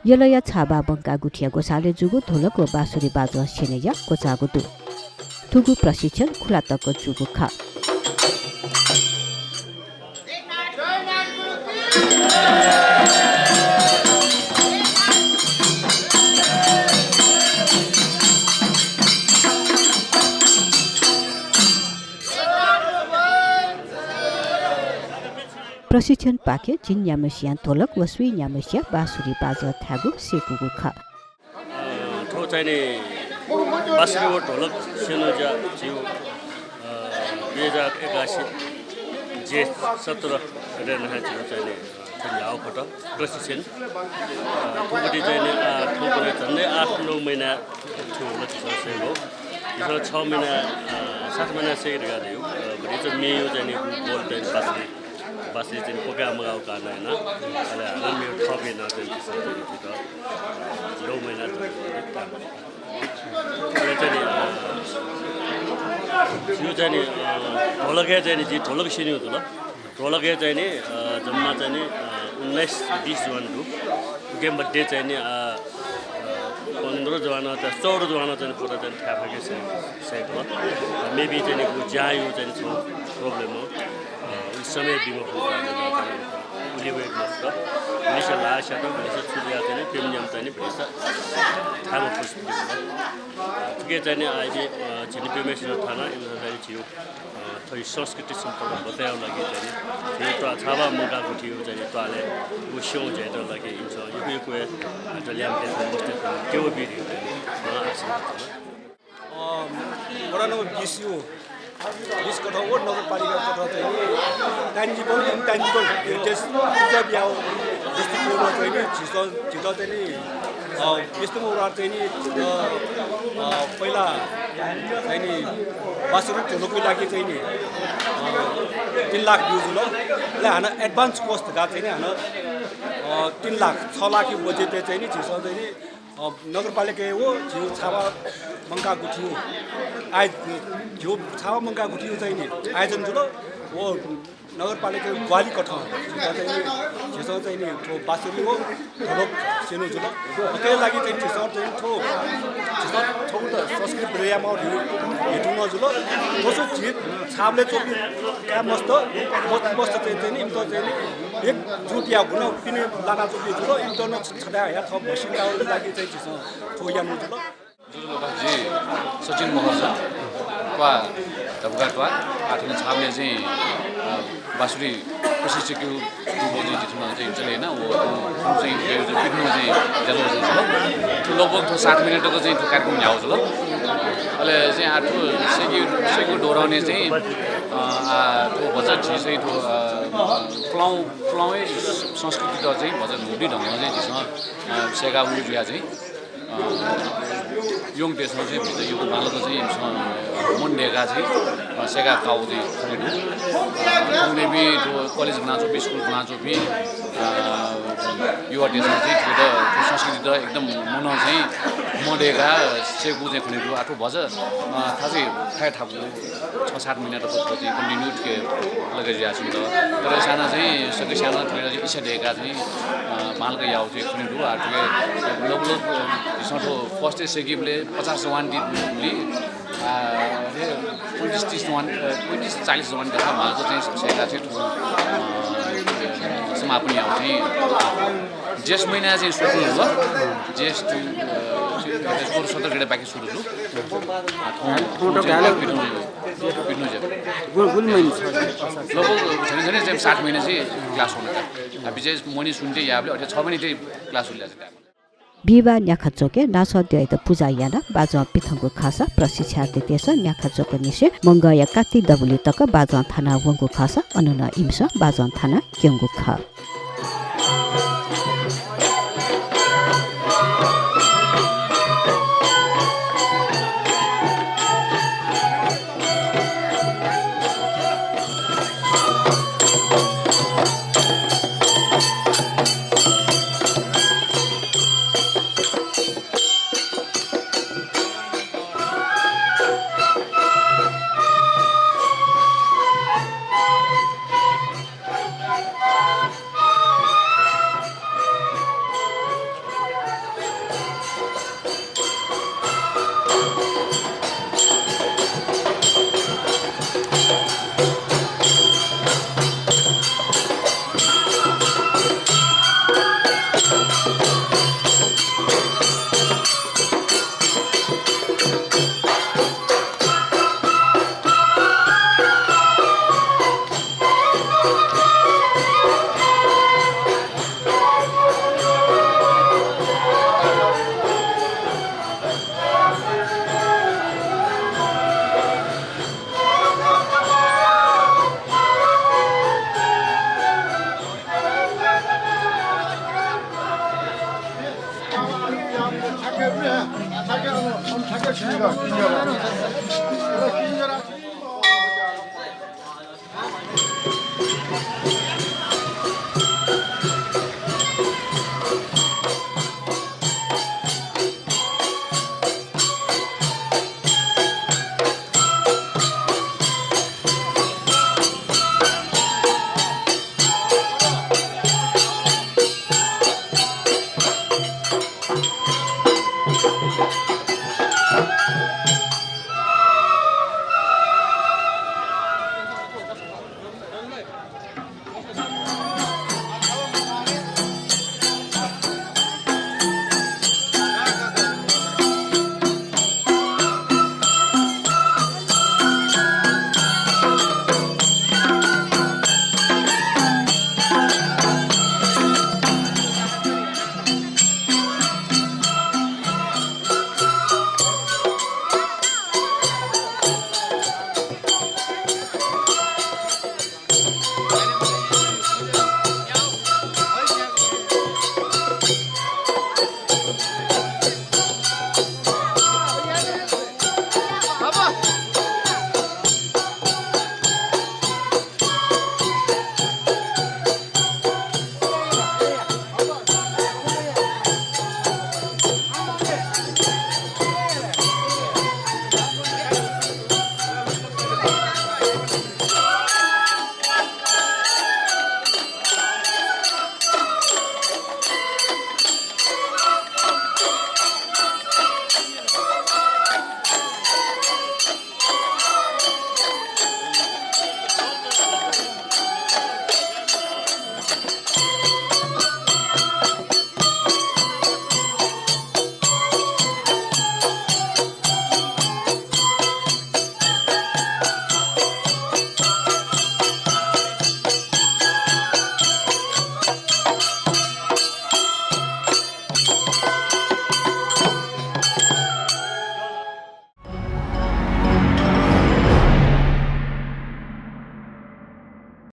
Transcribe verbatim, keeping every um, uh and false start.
यलया छाबा मंकाः गुथिया ग्वसालय् जूगु ढोलक व बाँसुरी बाजं स्यनेया ग्वचाःगु दु। थुगु प्रशिक्षण खुला तक जूगु खः। प्रशिक्षणपाखे झिंन्याम्हसियां ढोलक व स्वीन्याम्हसिया बाँसुरी बाजं थायेगु सय्‌कूगु खः। अ, थ्व चाहिँ नि बाँसुरी व ढोलक स्यनेगु ज्या झीगु, अ, दुई हजार एकासी जेठ सत्र गते नं झीगु चाहिँ नि थ्व न्ह्याः खः प्रशिक्षण। अ, थुगुति चाहिँ नि, अ, थुगुने झन्डै आठ नौ महिना थ्व लक्ष्य सय्‌कू। झीसं छ महिना, अ, सात महिना सय्‌के धकाः धयागु, अ, भतिचा मेगु चाहिँ नि गोल चाहिँ बाँसुरी बाँसुरी चाहिँ पकाः मगाःगु कारणं यानाः, अले हानं मेगु थःपिं नं चाहिँ झीसं चाहिँ झीत, अ, नौ महिना जक काम। अले चाहिँ नि, अ, झीगु चाहिँ नि, अ, ढोलकय् चाहिँ नि झी ढोलक स्यनेगु जुल। ढोलकय् चाहिँ नि, अ, जम्मा चाहिँ नि, अ, उन्नाइस बिस जवान दु। उके मध्ये चाहिँ नि, अ, अ, पन्ध्र जवान, चौध जवान चाहिँ नि फुक्क चाहिँ नि थाय् फय्‌के सय्-, सय्‌कल। अ, maybe चाहिँ नि व ज्याया चाहिँ नि छुं problem हो। अ, उलि समय बी मफुगु कारणं उलि वय्‌के मफुत। गुलिसिया ल्हाः स्यात, गुलिसिया छु जुयाः चाहिँ नि प्रेम नियम चाहिँ नि भतिचा थाय् मफुगु स्थिति जुल। अ, थुके चाहिँ नि आः इमि, अ, झिंनिप्यम्हसिनं थानाः इमिसं चाहिँ नि झीगु, अ, थ्व संस्कृति सम्पदा बचय् यायेगु लागि चाहिँ नि झीगु त्वाः छाबा मंकाः गुथिया चाहिँ नि त्वालय् व स्यनेगु ज्यायात लागि इमिसं यक्व यक्व, अ, ल्याय्म्ह मस्तय्त थन क्यबा बी धइगु चाहिँ नि, अ, आशा याना। अ, वडा नम्बर बिस यु, बिस कथं व नगरपालिका कथं चाहिँ नि tangible, intangible heritage preserve यायेगु दृष्टिकोणं चाहिँ नि झीसं, झीत चाहिँ नि, अ, विष्णु मौरार चाहिँ नि, अ, अ, पहिला चाहिँ नि बाँसुरी ढोलकया लागि चाहिँ नि, अ, तीन लाख ब्यूगु जुल। अले हानं advance cost धकाः चाहिँ नि हानं, अ, तीन लाख, छ लाखया budget-य् चाहिँ नि झीसं चाहिँ नि अ, नगरपालिकाया व झीगु छाबा मंकाः गुथिया आयो-, झीगु छाबा मंकाः गुथिया चाहिँ नि आयोजन जुल। व नगरपालिकाया ग्वाहालि कथं झीत चाहिँ नि, झीसं चाहिँ नि थ्व बाँसुरी व ढोलक स्यनेगु जुल। उकिया लागि चाहिँ झीसं चाहिँ थ्व, झीसं थ्व त संस्कृति बचय् यायेमाःगु धइगु हेतुं नं जुल। थ्व सु झी छाबलय् च्वंपिं काय् मस्त, मस्त, मस्त चाहिँ, चाहिँ नि इमित चाहिँ नि एकजुट यायेगु नं पिने लानाच्वंपिं जुल। इमित नं छथाय् हयाः थः म्हसीकागु लागि चाहिँ झीसं थ्व यानागु जुल। जि सचिन महर्जन, त्वाः, धबुका त्वाः, आः थन छाबलय् चाहिँ, अ, बाँसुरी प्रशिक्षकया रूपं चाहिँ झी थन चाहिँ चले याना, व, व चाहिँ, व चाहिँ पिथनं चाहिँ ज्याझ्वः जुल। थ्व लगभग थ्व सात महिना तक चाहिँ थ्व कार्यक्रम न्ह्याः जुल। अले चाहिँ आः थ्व सय्‌के, सय्‌के दोहोरं चाहिँ, अ, आः थ्व भचा झी चाहिँ थ्व, अ, पुलांगु, पुलांगु संस्कृतित चाहिँ भचा न्हूदँ ढंगं चाहिँ झीसं, अ, सय्‌कागु जुयाः चाहिँ अ, यंगु देशं चाहिँ भित्र यंगु बांलाक चाहिँ इमिसं मन दय्‌काः चाहिँ, अ, सय्‌का काःगु चाहिँ खने दु। अ, थौंकन्हय्‌पिं थ्व कलेज ब्वनाच्वंपिं, स्कुल ब्वनाच्वंपिं, अ, युवा देशं चाहिँ थ्व संस्कृतित एकदम मनं चाहिँ मन दय्‌काः सय्‌कूगु चाहिँ खने दु। आः थ्व भचा, अ, थासय् थाय् थाकु छ सात महिना तक थ्व चाहिँ continue थुके लगे जुयाच्वंगु दु। तर साना चाहिँ सकसिनं थुके चाहिँ इच्छा दय्‌काः चाहिँ, अ, बांलाक याःगु चाहिँ खने दु। आः थुके लगभग, अ, झीसं थ्व first-य् सय्‌कीबलय् पचास जवान दीबलय्, अ, अथे पैंतिस तीस जवान, अ, पैंतिस चालिस जवान जक बांलाक चाहिँ सय्‌काः चाहिँ थ्व, अ, समापन याःगु चाहिँ जेठ महिना चाहिँ सुरु जुल। जेठ, अ, सोह्र सत्र गते बाकी सुरु जुल। अ, थौं, थौं थौं चाहिँ पिथनं, पिथनं जुल। गुलि महिना छ। लगभग झन्डै झन्डै चाहिँ सात महिना चाहिँ class हुने का। अ, विशेष मनी सुन्ते याबले अथे छ महिना चाहिँ class हुले। बिहिबाः न्याखाचौकय् नासः द्यःयात पुजा यानाः बाजं पिथंगु खःसा प्रशिक्षार्थीतय्‌सं न्याखाचौकनिसें मंगःया कात्ति दबुलिइ तक बाजं थानाः वंगु खःसा अन नं इमिसं बाजं थानाः क्यंगु खः।